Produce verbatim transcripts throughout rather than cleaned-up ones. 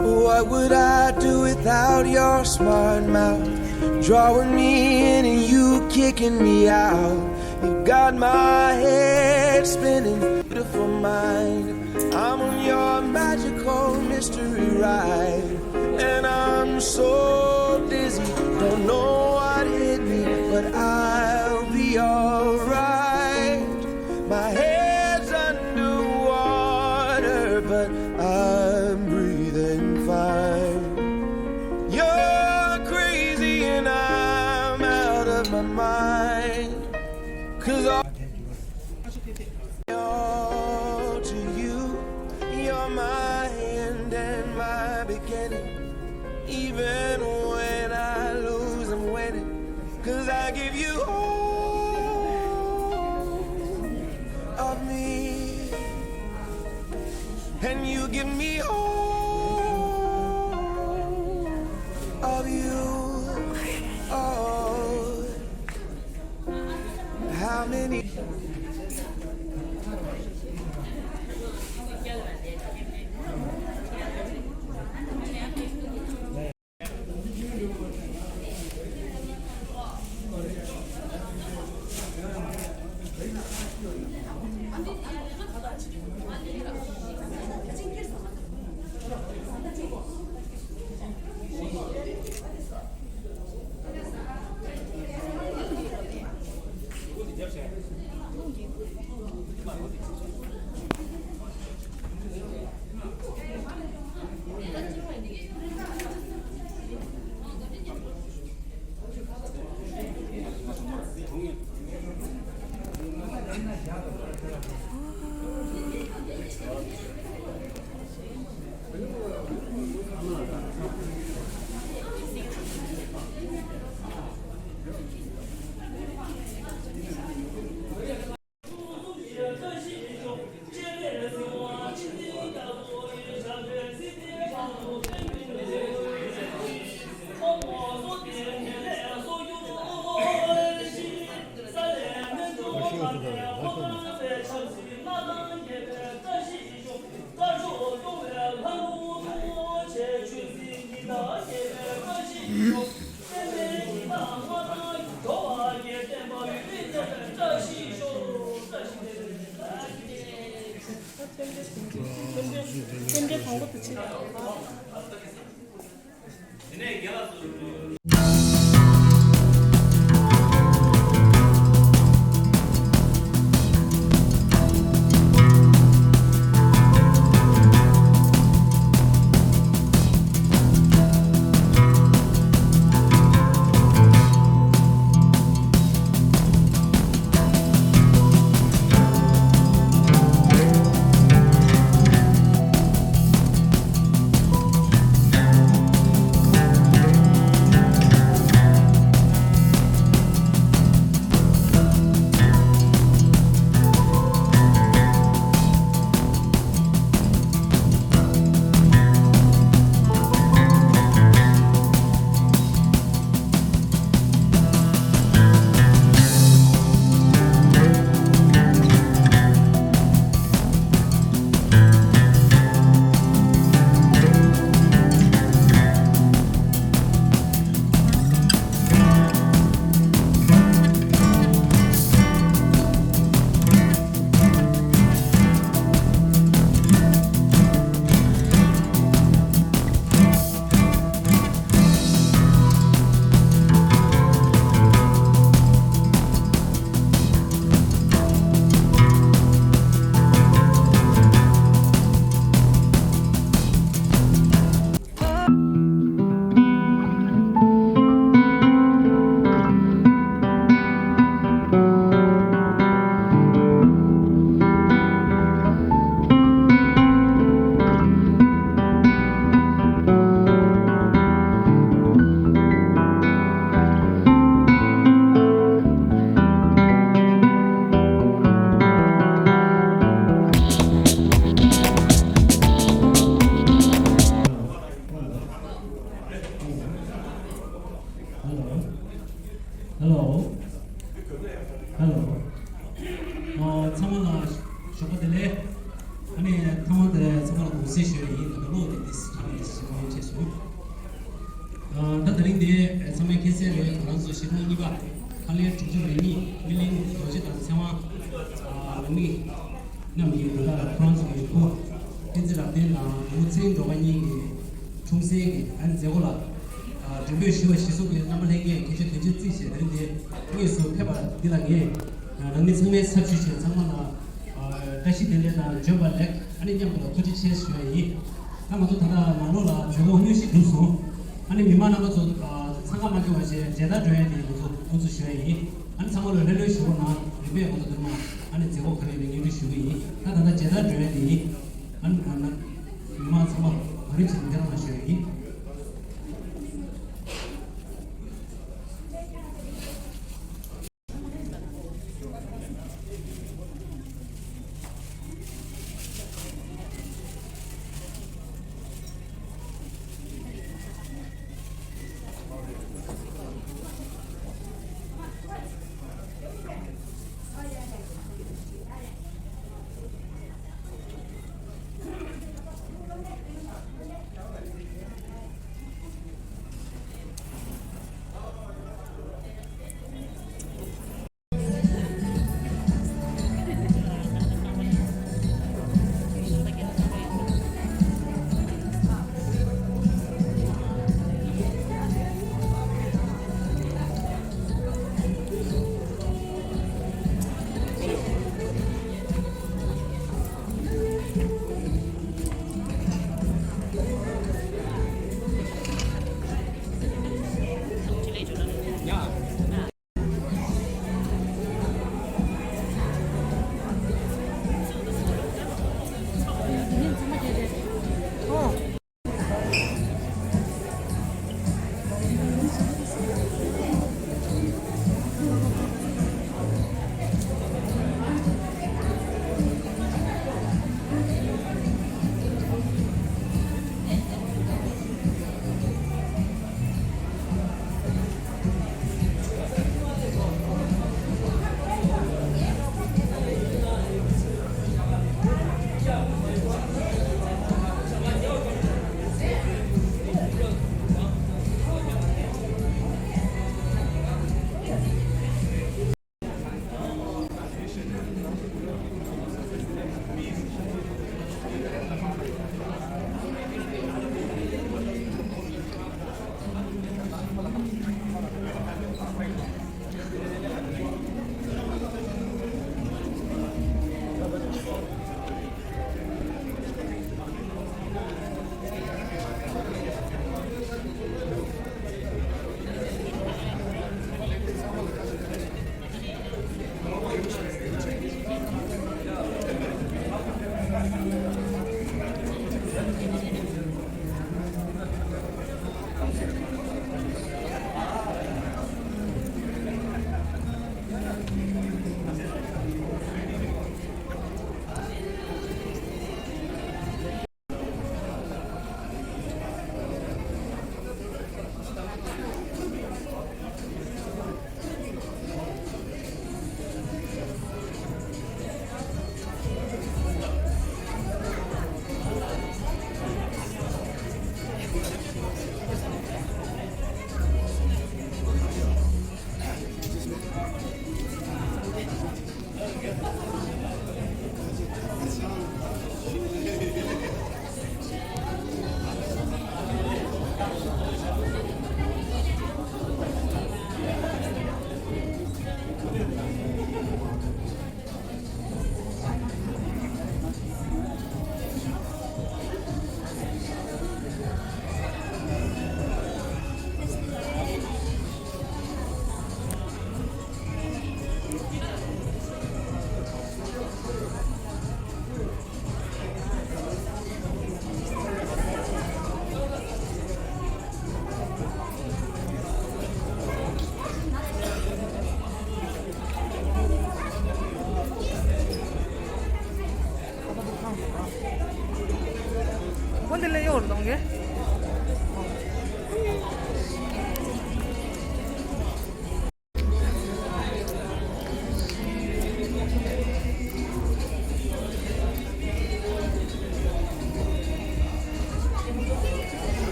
What would I do without your smart mouth? Drawing me in and you kicking me out. You got my head spinning, beautiful mind. I'm on your magical mystery ride. And I'm so dizzy, don't know what hit me, but I'll be alright. My head's underwater, but I'm breathing fine. You're crazy and I'm out of my mind. 'Cause all to you, you're my end and my beginning. Even when I lose, I'm winning. 'Cause I give you all of me, and you give me all of you. Oh, how many? Hello. Hello. ཨོ། ཚང་མ་ལ་ཞོགས་པ་བདེ་ལེགས། ཨ་ནི་ཐ་མ་དེ་ཚང་མ་ལ་དགོངས་སེལ་ཞུ་ཡ་ཡིན། ད་ལྟ་གློག་དེ་ཏིས་ཁྲ་ནས་ཞི་མོ་ཡིན་བྱས་སོང་། ཨ། ད་དེ་རིང་འདི་ཚང་མས་མཁྱེན་གསལ་རེད། ང་རང་ཚོ་གཞིས་གྲོང་གཉིས་པ་ཧ་ལས་དྲུག་ཅུ་རེ་གཉིས་སྨིན་གླིང་རྡོ་རྗེ་དང་ཚེ་དབང་། ཨ། ལུང་མིག་རྣམས་ཀྱིས་ད་ལྟ་ཁོ་རང་ཚོ་གི་བུ་བསྟན་འཛིན་རབ་བརྟན་དང་ནུ་བོ་ཚེ་རིང་སྒྲོལ་དཀར་གཉིས་ཀྱི་འཁྲུངས་སའི་གི་ཨ་ནི་མཛད་སྒོ་ལ། ཨ། མགྲོན་འབོད་ཞུ་བ་གཞིར་བཟུང་གི་རྣམ་པ་ལྷན་རྒྱས་གལ་ཆེ་དོན་ཆེ་བརྩིས་བྱས་དེ་རིང་འདི་དངོས་སུ་ཕེབས་པ་འདི་ལ་ངས་རང་ཉིད་ཚང་མའི་ཚབ་ཞུས་བྱས་ཚང་མ་ལ་ཨ་བཀྲ་ཤིས་བདེ་ལེགས་དང་འབྱོན་པ་ལེགས། ཨ་ནི་མཉམ་དུ་ཐུགས་རྗེ་ཆེ་ཞུ་བ་ཡིན། ད་ང་ཚོ་ད་ལྟ་ནང་ལོགས་ལ་མཛད་སྒོ་དངོས་གཞི་གྲུབ་སོང་། ཨ་ནི་མི་མང་རྣམ་པ་ཚོ་ཨ་འཚང་ཁ་མ་སྐྱེ་བ་བྱས་མཇལ་དར་སྒྲོན་ཡས་དེ་ང་ཚོ་འགོ་འཛུགས་ཞུ་བ་ཡིན། ཨ་ནི་ཚང་མ་ལ་ལྷོད་ལྷོད་བཞུགས་རོགས་གནང་། རིམ་པས་ང་ཚོ་འདིར་མ་ཨ་ནི་མཛད་སྒོ་ག་རེ་ཡོད་པའི་སྙན་སྒྲོན་ཞུ་གི་ཡིན། ད་ད་ལྟ་མཇལ་དར་སྒྲོན་ཡས་དེ་ཡིན། ཨ་ནི་ང་ན་མི་མང་ཚང་མ་ལ་མ་རིག་ཅིག་འདིར་མ་ཞུ་བ་ཡིན།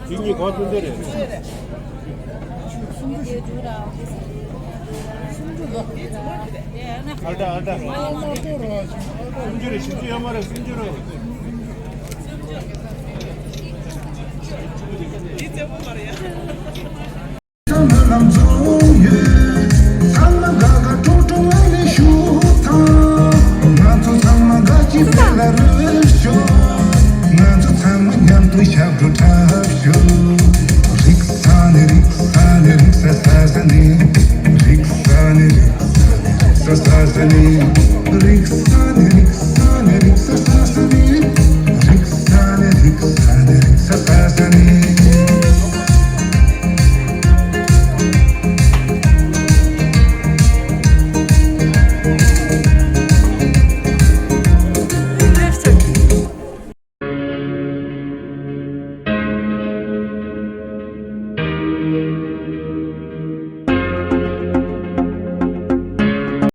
དེ་གཉིས་གང་ཐུབ་འདི་རེད། ཨ་ད་ཨ་ད། སུམ་ཅུ་རེད། བཞི་བཅུ་ཡོད་མ་རེད། སུམ་ཅུ་རེད། ཚང་མ་དགའ་དགའ་སྤྲོ་སྤྲོ་ངང་ནས་བཞུགས་དང་། ང་ཚོ་ཚང་མ་དགའ་སྐྱིད་དཔལ་ལ་རོལ་ཤོག་ང་ཚོ་ཚང་མ་མཉམ་དུ་ཞབས་བྲོ་འཁྲབ་ཤོག་རིག་ས་ནི་རིག་ས་ནི་རིག་ས་ས་ས་ནི། རིག་ས་ནི་རིག་ས་ས་ས་ནི། རིག་ས་